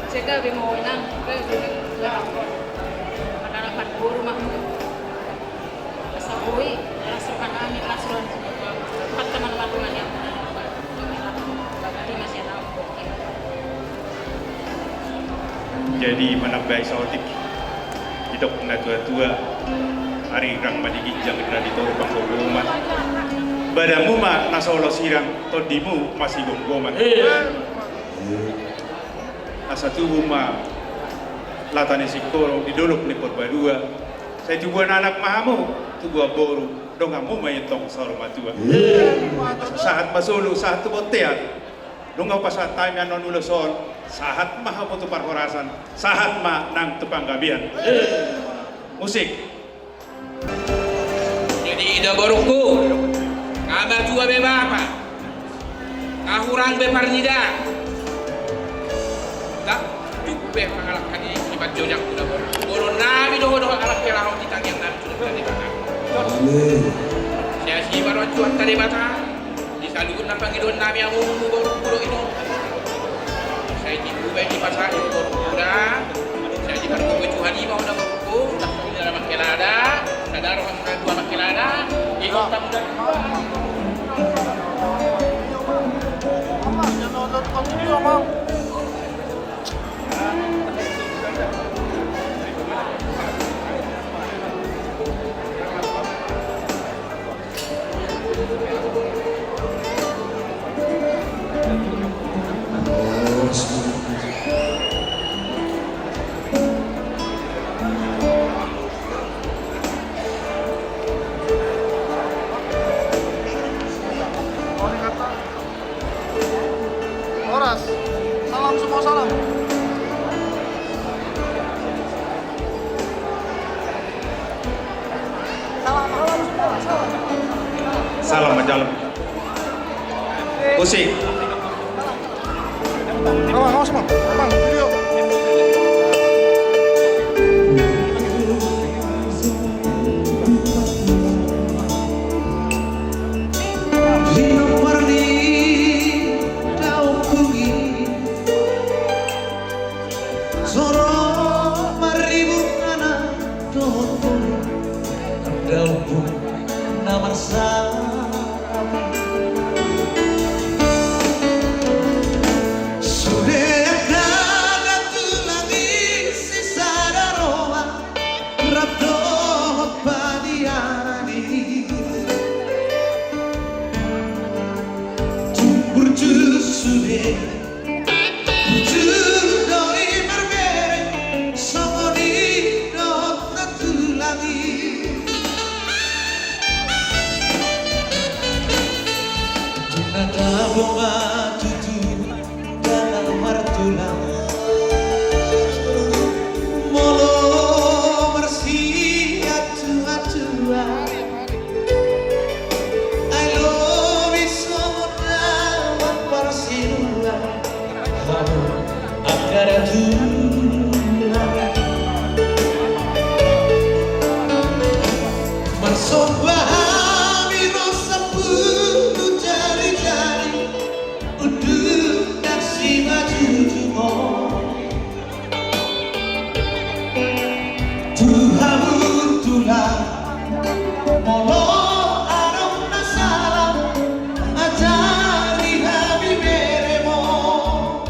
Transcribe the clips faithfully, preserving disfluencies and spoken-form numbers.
Sega be mo inang, be be. Makanan boru mah. Asa boi, asa panami, asa ran. Empat teman-teman yang. Jadi manambai saotik, didok na tua-tua, arirang ma di ginjang, na di toru panggomgoman. Badanmu ma na so loas sirang, tondimu masigomgoman. Asa tubu ma lata ni singkoru di dolok ni Purbalua. Sai tubuan anak ma hamu, tubuan boru, donganmu ma i tong saur matua. Sahat ma solu, sahat tu bontean. Nunga hupasahat hami annon ulos on, sahat ma hamu tu parhorasan, sahat ma nang tu panggabean. Musik. Jadi ida borungku, nga matua be bapa, nga hurang be parnida. Ndang tuk be pangalangka ni sipanjojak tu na borungku. Borunami dohot-dohot anak pelaho di tangiang nami tu Debata. Amin. Sai asi ma roha tu Debata. Di saluhutna pangidoannami, amongku, borungku do i do. Sai tibu baen dipasahat i, borungku da. Sai dipargogoi Tuhan i ma ho da, borungku. Di dalam mangkelada, sada roha muna dua mangkelada. Ihot tamu dan dua. Horas. Salam semua, salam. Salam, salam. Musik. Bang, awas, Bang. Bang, video. Di nomor ni daompung i, so ro maribur anak dohot boru, daompung na marsalami. Sude angka na tulang i sisada roha, rap dohot paniaran i. Tung burju sude, burju do i marbere, songon i dohot na tulang i. Di na tabo ma tutu dangka martulang, molo marsiatua-tua, ai lobi songon dalan parsinuan. Hamu angka na tulang, marsomba hami ro sampulu jari-jari, unduk na simanjujung on. Tu hamu tulang, molo adong na sala, ajari hami beremon.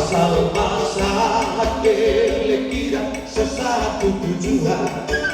Asal masa hati lekira sesatu tujuan.